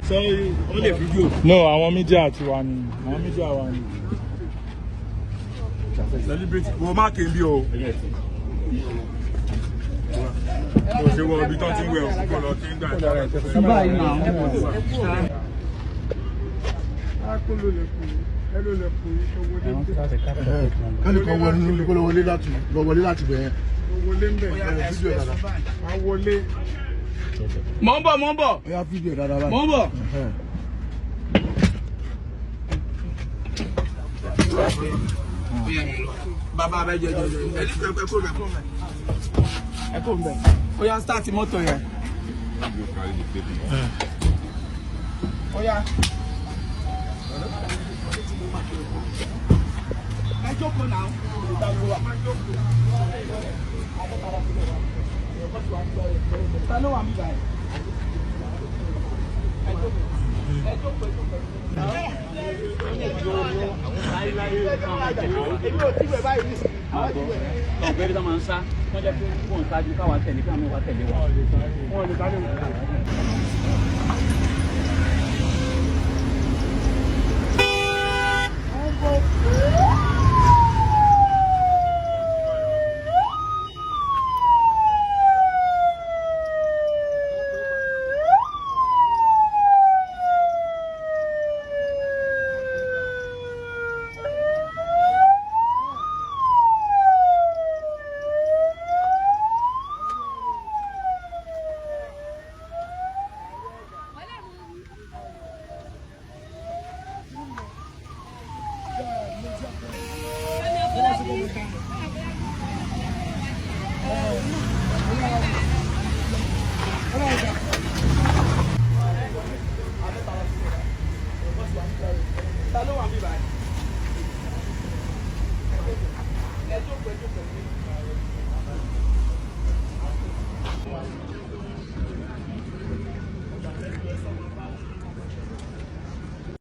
Sọ wọ́n lè fídíò. No, àwọn media ti wà ní, àwọn media wà ní. Celebrate wo má kí n bí o. Kò ṣe wọ ibi tán ti ń wẹ̀ òkú kò lọ kí n gbà. Kálí kan wọlé nínú kó lọ wọlé láti lọ wọlé láti bẹ̀ yẹn. Ẹ fídíò dáadáa. Mò ń bọ̀, mò ń bọ̀. Ẹ yá fídíò dáadáa báyìí. Mò ń bọ̀. Ẹhẹ́n. Bàbá abẹ jẹ jẹ jẹ ẹni pẹ kó bẹ, ẹ kó bẹ. Ó yá, start mọ́tò yẹn. Ó yá. Ẹ jókòó náà. Ta ló wà mí báyìí? Ẹ jókòó. Ẹ jókòó, ẹ jókòó. Èmi ò tí wẹ̀ báyìí nísìnyí. Àwọn ti wẹ̀. Ọ̀gbẹ́ni tó máa ń sá wọ́n jẹ́ kí wọ́n ṣáájú káwa tẹ̀lé, káwọn wá tẹ̀lé wa. Wọ́n lè sáré wọn.